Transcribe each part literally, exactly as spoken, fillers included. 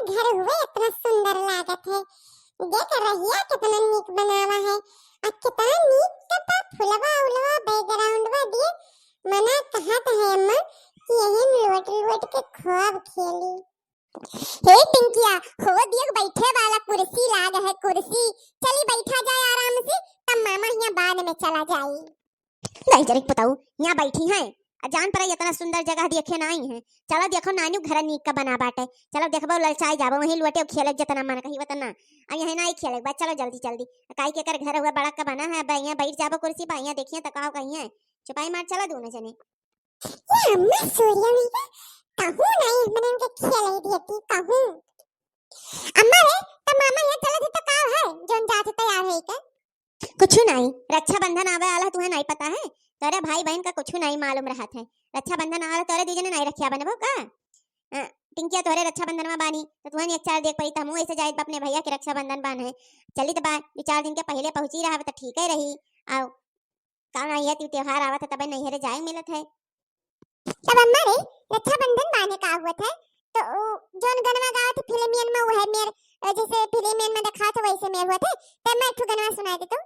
घर हुए इतना सुंदर लागत है। देख रहिया कितना नीक बनावा है। आ कितना नीक के बा फुलवा उलवा background बा दिए। मना कहत है अम्मा कि यही लोट लोट के खूब खेली। हे पिंकिया, हो दियक बैठे वाला कुर्सी लाग है, कुर्सी। चली बैठा जाए आराम से, तब मामा हियाँ बाद में चला जाई। नहीं जरे पताऊ, यहाँ बैठी हैं। आ जान पड़ा इतना सुंदर जगह देखे ना आई हैं। चलो देखो नानू घर नीक का बना बाटे। चलो देखबो ललचाई जाबो, वहीं लोटे खेले जितना मन कही वतना। आ यहाँ ना खेले बा, चलो जल्दी जल्दी। काई के कर घर हुआ बड़ा का बना है, अब यहाँ बैठ जाबो कुर्सी पर, यहाँ देखिए तो का कही है। चुपाई मार चलो दोनों जने। ये अम्मा सूर्या नहीं का, कहूँ नहीं हमने उनके खेले देती, कहूँ। अम्मा रे, तो मामा यहाँ चलो थे तो का है, जोन जाते तैयार है का? कुछ नहीं, रक्षाबंधन आवे वाला तुहे नहीं पता है? तोरे भाई बहन का कुछ नहीं मालूम रहत है। रक्षाबंधन आवे वाला तोरे दू जने नहीं रखिया बनबो का? अ, पिंकिया तोरे रक्षाबंधन में बानी, तो तुहे नहीं एक चार देख पड़ी, तो हमहू ऐसे जाइत बा अपने भैया के रक्षाबंधन बांधे। चली तो बा, दो चार दिन के पहले पहुँची रहब तो ठीक है रही। आओ, का नहीं है, त्योहार आवत है तबे नैहरे जाए मिलत है। तब अम्मा रे, रक्षाबंधन बाने का हुआ था? तो उ जोन गनवा गावत फिल्मियन में वह मेर, अ, जैसे फिल्मियन में दिखावत वैसे मेर हुआ था। तब मैं एक ठो गनवा सुनाई दे तो।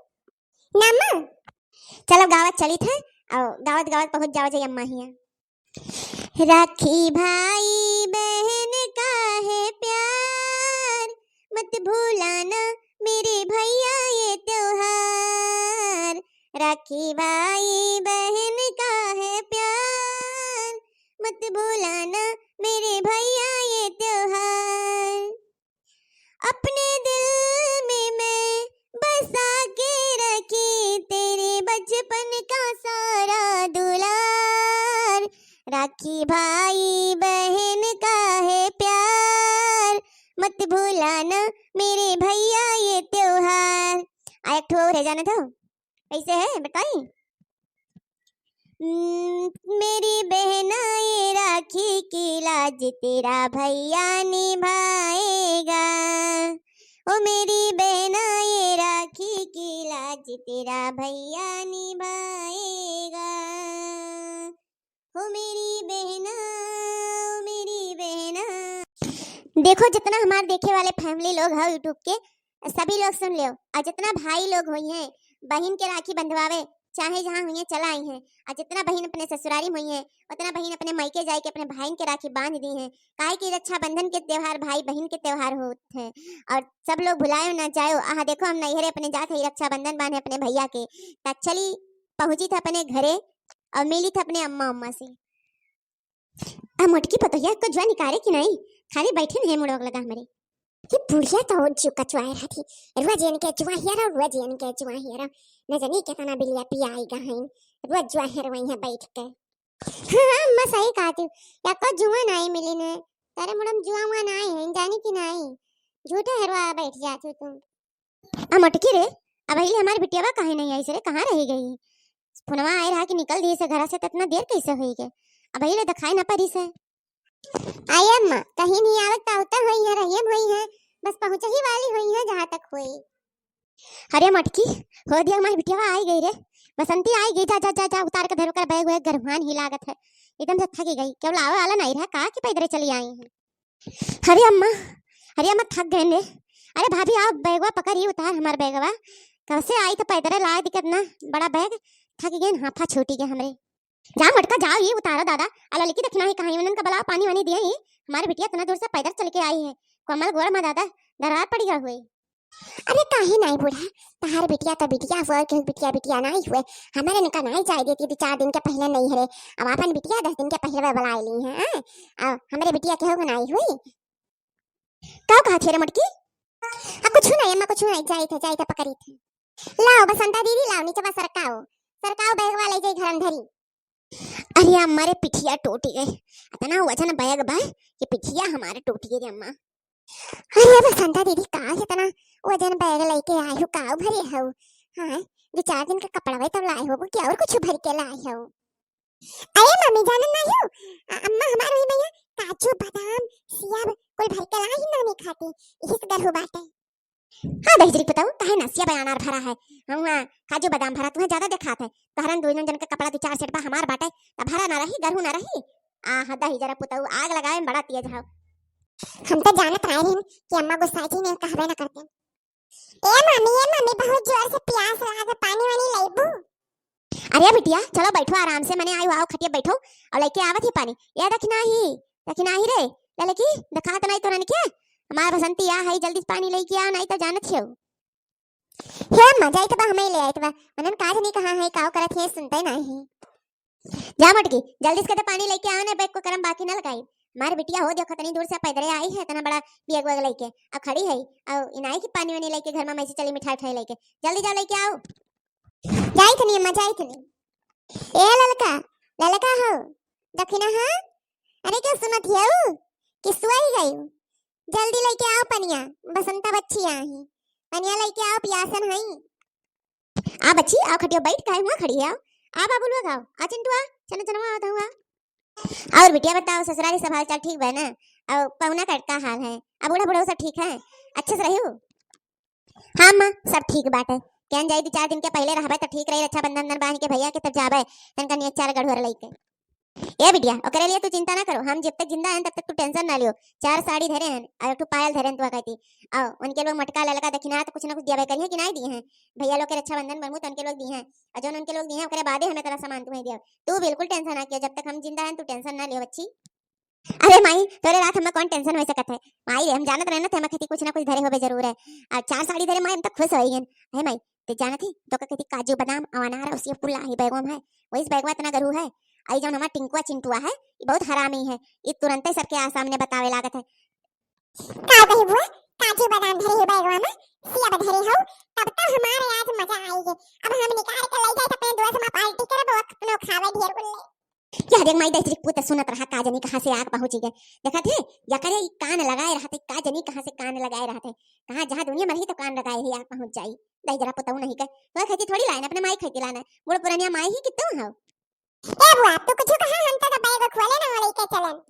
ना अम्मा? चलो गावत चली थे, और गावत गावत पहुँच जाओ जाई अम्मा हिया। राखी भाई बहन का है प्यार, मत भूलाना मेरे भैया ये त्योहार। राखी भाई बहन का है प्यार, मत भूलाना मेरे भैया ये त्योहार। अपने दिल में मैं बसा के रखी तेरे बचपन का सारा दुलार। राखी भाई बहन का है प्यार, मत भूलाना मेरे भैया ये त्योहार। आ एक ठो और है, जाने दो। कैसे है बताई? हम्म, मेरी बहना ये राखी की लाज तेरा भैया निभाएगा। ओ मेरी बहना ये राखी की लाज तेरा भैया निभाएगा। ओ मेरी बहना, ओ मेरी बहना। देखो जितना हमार देखे वाले family लोग है YouTube के, सभी लोग सुन लेव, और जितना भाई लोग होइहैं, बहिन के राखी बंधवावे, चाहे जहाँ होइहैं, चला आइहैं, और जितना बहिन अपने ससुरारी में होइहैं, उतना बहिन अपने मायके जाए के अपने भाइन के राखी बांध दीहैं। काहे कि रक्षाबंधन के त्योहार भाई बहिन के त्योहार होत है, और सब लोग भुलायो ना जायो। आहा, देखो हम नैहरे अपने जात है रक्षाबंधन बांधे अपने भैया के, त चली पहुँची थे अपने घरे और मिली थे अपने अम्मा अम्मा से। आ मोटकी पतोहिया को जुआ निकारे कि नहीं, खाली बैठे नहीं मुड़ोक लगा हमरे। ये बुढ़िया तो और जुआ कचुआए रहती, रोज इनके जुआ हेरा, रोज इनके जुआ हेरा, न जानी कितना बिलिया पियाई गहन, रोज जुआ हेरवाई है बैठ के। हाँ, हाँ, अम्मा सही कहा तू, या को जुआ नहीं मिली ने, तारे मुड़म जुआ हुआ नहीं है, जानी कि नहीं, झूठे हेरवा बैठ जाती तू। आ मोटकी रे, अब अइले हमार बिटियावा काहे नहीं आइस रे, कहाँ रहि गई? फोनवा आए रहा कि निकल दिहिस है घरा से, त इतना देर कैसे होई गए? अब अइले देखाई ना परिस है। आई अम्मा, कहीं नहीं आवत, आवता होई है, रहियम होई है, बस पहुँचे ही वाली होई है जहाँ तक होई। अरे मोटकी, हो दिया हमार बिटियावा आई गई रे, बसंती आई गई, जा जा जा जा उतार के धरो कर बैग वैग गरहुआन ही लागत है, एकदम से थकी गई, केवल आवे वाला नहीं रहा का कि पैदरे चली आई है। अरे अम्मा, अरे अम्मा, थक गए ने। अरे भाभी, आओ, बैगवा पकड़ी, उतार हमार बैगवा। कब से आई तो पैदल लाए दिक्कत ना, बड़ा बैग, थक गए, हाफा छूटी गए हमरे। जा मोटका, जाओ, ये उतारो दादा। आ ललकी देखना ही कहाँ, उन्हन का बुलाओ, पानी वानी दिया ही। हमारे बिटिया इतना दूर से पैदल चल के आई है, कोमल गोड़ में दादा, दरार पड़ गया हुए। अरे काहे नाई बूढ़ा, तहार बिटिया तो बिटिया हुए, केहू बिटिया बिटिया नाई हुए। हमारे इनका नाई जाए देती, दो चार दिन के पहले नहीं हरे, अब अपन बिटिया दस दिन के पहले बुला ली है, हाँ? अब हमरे बिटिया केहू के नाई हुई। का कहा थे रे मोटकी? आ, कुछ नहीं अम्मा, कुछ नहीं, जाई थे, जाई थे पकड़ी थे। लाओ बसंता दीदी, लाओ नीचे बस सरकाओ, सरकाओ बैगवा ले जाई घर में धरी। अरे अम्मा रे, पिठिया टूट गए, इतना वजन बैग बा कि पिठिया हमारे टूट गई रे अम्मा। अरे बसंता दीदी, का इतना वजन बैग लेके आई हो, का भरे हो? हाँ, दो चार दिन का कपड़ा वही तब लाए हो कि और कुछ भर के लाए हो? अरे मम्मी, जानत नाही हो, अ-, अम्मा हमार वही भैया काजू, बादाम, सेब कुल भर के लाई नानी खाती, इही से गरहु बाटे। हाँ दहिजरी पुताऊ, काहे ना सेब अनार भरा है, हम वहाँ काजू बादाम भरा, तुम्हें ज्यादा देखात है, तहरन दोनों जन का कपड़ा दो चार सेट बा, हमार बाटे, तब भरा ना रही, गरहु ना रही। आह दहिजरा पुताऊ, आग लगावे में बड़ा तेज हो। हम तो जानत रहे रहिन कि अम्मा गुस्साई जी ने कहबे ना करते। ए मम्मी, ए मम्मी, बहुत जोर से प्यास लागे, पानी वानी लइबू? अरे बिटिया, चलो बैठो आराम से, मने आयु, आओ खटिया बैठो और लइके आवत ही पानी। ए दखिनाही, दखिनाही रे, ललकी, देखात नाहीं तोरन के? हमार बसंती आ है, जल्दी से पानी लइके आओ, नाहीं तो जानत हियो। हे अम्मा, जाइत बा, हमई ले आइत बा। मनन काज नहीं कहा है, काव करत है, सुनते नहीं। जा मोटकी, जल्दी से कदे पानी लइके आओ ने, बैग को करम बाकी न लगाई। हमार बिटिया हो देखो, तनी दूर से पैदरे आई है, इतना बड़ा बैग वैग लइके, अब खड़ी है, और इनाई की पानी वानी लइके घर में, मैं से चली मिठाई उठाई लइके, जल्दी जाओ लइके आओ। जाइत नहीं अम्मा, जाइत नहीं। ए ललका, ललका हो, दखिना हाँ? अरे क्यों सुनत हियऊ? कि सोई गयू? जल्दी लइके आओ पनिया, बसंता बच्ची आई। पनिया लइके आओ, पियासन हई। आ बच्ची, आओ खटिया बैठ, काहे हुआ खड़ी है? आओ, आ बाबू लोग आओ, आ चिंटू आ, चलो चलो आओ तो हुआ। और बिटिया बताओ, ससुरारी सब हाल चाल ठीक बा ना? और पहुना का का हाल है? अब बूढ़ा बूढ़ा सब ठीक है? अच्छे से रही हो? हाँ माँ, सब ठीक बाटे। केन जाई, दू चार दिन के पहले रहबे तो ठीक रही, रक्षाबंधन बंधन बांध के भैया के तब जाबे, तनका नियत चार गढ़ुअर लइके। ए बिटिया, ओकरे लिए तू चिंता ना करो, हम जब तक जिंदा हैं तब तक तू टेंशन ना लियो। चार साड़ी धरे हैं और एक ठो पायल धरे हैं, तू कहती, और उनके लोग मटका ललका दखिना तो कुछ ना कुछ दिया करिए कि नहीं दिए हैं। भैया लोग के रक्षाबंधन बनबू तो उनके लोग दिए हैं, और जो उनके लोग दिए हैं ओकरे बादे हमें तेरा सामान तुम्हें दिया। तू बिल्कुल टेंशन ना कियो, जब तक हम जिंदा हैं तू टेंशन ना लियो बच्ची। अरे माई, तोरे रात हमें कौन टेंशन हो सकत है? माई रे, हम जानत रहे ना, ते हमें खेती कुछ ना कुछ धरे होबे जरूर है। और चार साड़ी धरे माई, हम तो खुश हो गए। हे माई, ते जानत ही, तो का कहती काजू बादाम और अनार और सेब पुल्ला ही बैगवा में है। वही बैगवा इतना गरू है। आई जौन हमार टिंकुआ चिंटुआ है, ये बहुत हरामी है। ये तुरंते सबके आ सामने बतावे लागत है। का कही बुआ, काजू बादाम धरे हो बैगवा में, सेब धरे हो, तब तो हमारे आज मजा आएगी। अब हम निकाल के ले जाए अपने दोस्त में पार्टी करे, वो अपनो खावे ढेर गुल्ले। यह देख माई, दैत्रिक पूत सुनत रहा, का जनी कहाँ से आग पहुँची गए। देखत है, या करे ई कान लगाए रहते, का जनी कहाँ से कान लगाए रहते। कहाँ जहाँ दुनिया मरही तो कान लगाए ही आग पहुँच जाई। दहिजरा पुतऊ नहीं के, तो खेती थोड़ी लाइन, अपने माई खेती लाना। बूढ़ पुरनिया माई ही कितू हो। ए बुआ, तू कुछ कहा, हम तो बैग खोले ना लेके चलन।